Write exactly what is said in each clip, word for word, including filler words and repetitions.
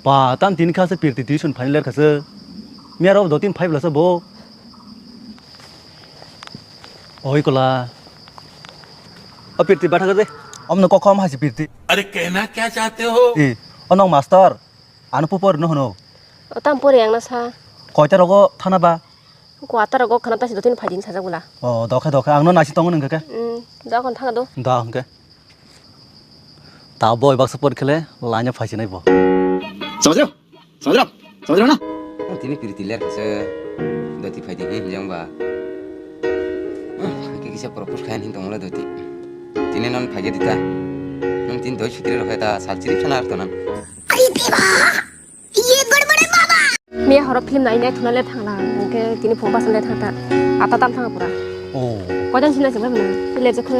Ba, tam tini kha se pirti tuition final ler kha se. Miya rok do tin five la se bo. Oi kola. O pirti batha de. Om no kokhom hasi pirti. अरे कहना क्या चाहते हो? E, onong master. Ano pupor no hono. O tam pore ang na sa. Koita rogo thana ba. Ko ataro go khana ta si do tin phai din sajak bula. O, dokhe, dokhe. Ang no nasi tongo nung khe. Hmm, da kon thang do. Da hwnkhe. Ta boy baksa por khele laina phai sinai bo. समझ रहे हो? समझ रहे हो? समझ रहे हो ना? Tini pirti ler kasa doti phai di, hmm, jang ba. Hmm, kisa propose khayan hin tongla doti. Tini non phai di ta. Nung tin doi sutri rokhe ta sal chiri chana ar tonan. Miya horo film nai nai thuna le thangla, hwnkhe tini phone basa le thangta. Ata tam thang pura. Oh. Koidan sina sing bai mano, le jekhe.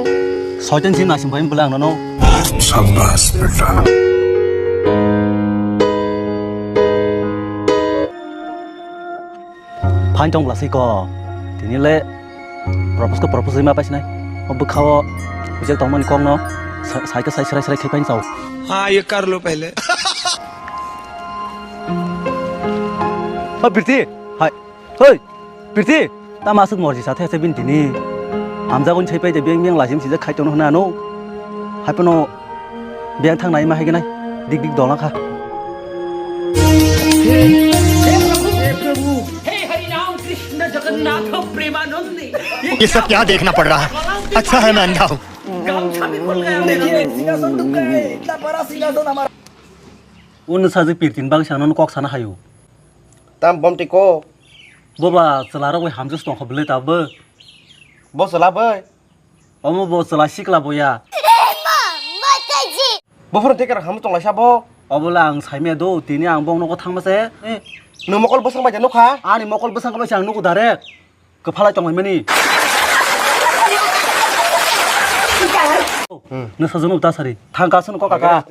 Soitan sina sing bai bula ang no. Sabas beta. Phan tong bla siko. Tini le Propose ko propose ma paisnai. O bwkhao bujak tongmani kokno sa-, saikhe sai srai srai khai painchao. हाँ, ये कर लो पहले। O Birti, hai. Hoi, Birti, tamo aswk morji sa thaya se bini tini. Hamjago ni sai pai de beng beng lajim sijak khai tongno hwnwi ano. Hai phano Biyang thang nai ma hai gwnai. Dik dik dol kha. हे प्रभु, हे प्रभु। हे हरि राम कृष्ण जगन्नाथ प्रेमानंद। ये सब क्या देखना पड़ रहा है? अच्छा है मैं अंधा हूँ। गामछा भी खुल गया मेरा। देखिए, सिंहासन दुख गया है, इतना बड़ा सिंहासन हमारा। Uno sajak pirtin bang sano kok sana hayu. Tam bom tiko. Boba chwla rok bai hamjak tong kha bwle tabuk. Bo chwla bai. Omo bo chwla sikla boya. Buphuru tei kwrwng hamwi tonglaisa bo. Obola ang saimaya do, tini ang bong nogo thangma se. Eh, nwng mokol bwsang bai de nukha? Ani mokol bwsang bai se ang nugo direct. Kwphalai tonglaimani. Hmm. Nwsa jono ta sari. Thang kasu no kok kaka.